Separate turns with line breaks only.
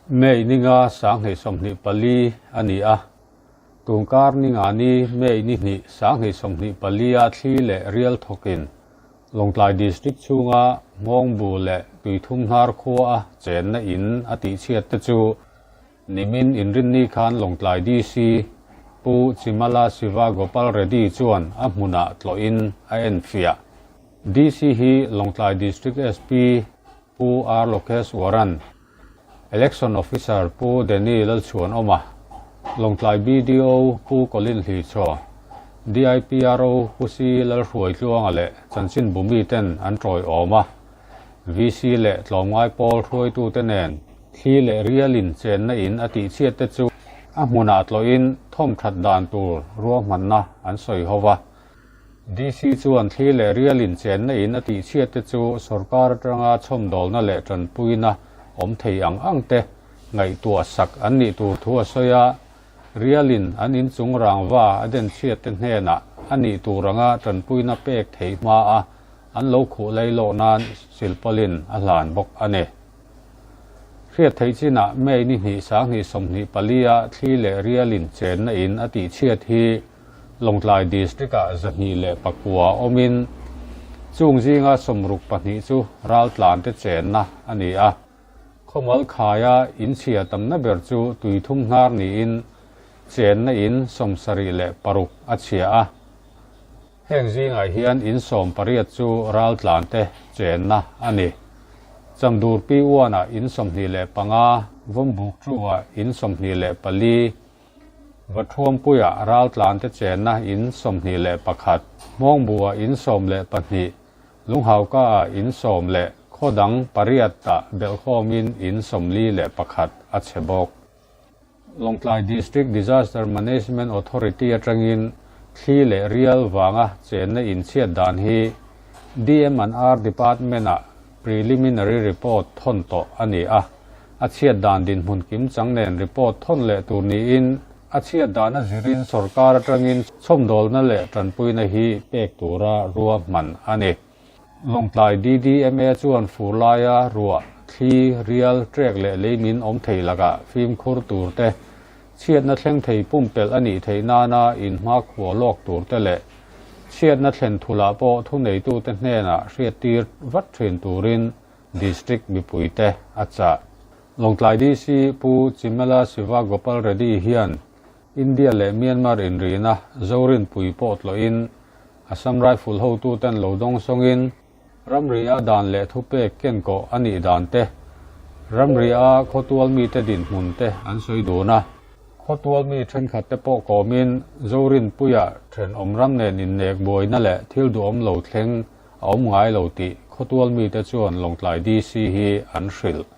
May ninga 2024 a ni a, tunkar ninga ni May ni hnih 2024 a thli leh rial thawkin Lawngtlai District chhunga Hmawngbu leh Tuithumhnar khua a chenna in a tihchhiat te chu nimin inrinni khan Lawngtlai DC Pu Chimala Siva Gopal Reddy chuan a hmunah tlawhin a enfiah. DC hi Lawngtlai District SP Pu R Lokesh Waran, Election Officer Pu Danny Lalchhuanawma, Lawngtlai BDO Pu Colin Hlichaw, DIPRO Pu C Lalhruaitluanga leh chanchinbu miten an tawiawm a, VC leh tlawmngai pawl hruaitute nen thli leh rialin chenna in a tihchhiat te chu a hmunah tlawhin thawmthat dan tur ruahmanna an sawi ho va. DC chuan thli leh rialin chenna in a tihchhiat te chu sorkar atanga chhawmdawlna leh tanpuina awm thei ang ang te ngaihtuah sak an nih tur thu a sawi a, rialin an inchung rangva a denchhiat te hnenah a nih tur anga tanpuina pek theih hma a an lo khuh lailawh nan silpawlin a hlan bawk a ni. Hriat theih chinah May ni hnih 2024 a thli leh rialin chenna in a tihchhiat hi Lawngtlai District-ah 209 awmin chung zinga 62 chu raltlante chenna a ni a. Khawmal khaia inchhia tamna ber chu tuithum hnar niin chenna in 76 a chhia a. Heng zingah hian in 18 chu raltlante chenna a ni. Chamdur P1-ah in 25, Vawmbuk 2-ah in 24, Vathuampuia raltlante chenna in 21, Hmawngbuah in 12, Lunghaukaah in sawm leh khaw dang pariatah belhkhawmin in 41 a chhe bawk. Lawngtlai District Disaster Management Authority atangin thli leh rial vanga chenna in chhiat dan hi DM&R Department-ah preliminary report thawn tawh a ni a. A chhiat dan dinhmun kim chang nen report thawn leh tur niin a chhiat dan a zirin sorkar atangin chhawmdawlna leh tanpuina hi pek tura ruahman a ni. Lawngtlai DDMA chuan fur laia ruah, thli, rial, trek leh leimin awm thei lakah fimkhur tur te, chhiatna thleng thei pumpelh a nih theih nana inhmakhua lawk tur te leh chhiatna thlen thulah pawh thuneitute hnenah hriattir vat thin turin District mipuite a chah. Lawngtlai DC Pu Chimela Siva Gopal Reddy hian India leh Myanmar inrihna Zorinpui pawh tlawhin Assam Rifle hotuten lo dawng sawngin ramri a dan leh thupek kenkawh a nih dan te, ramri a khawtual mite dinhmun te an sawi dun a. Khawtual mi thenkhat te pawh kawmin Zorinpuia thenawm ram nen innek buaina leh thil duhawm lo thleng a awm ngai lo tih khawtual mite chuan Lawngtlai DC hi an hrilh.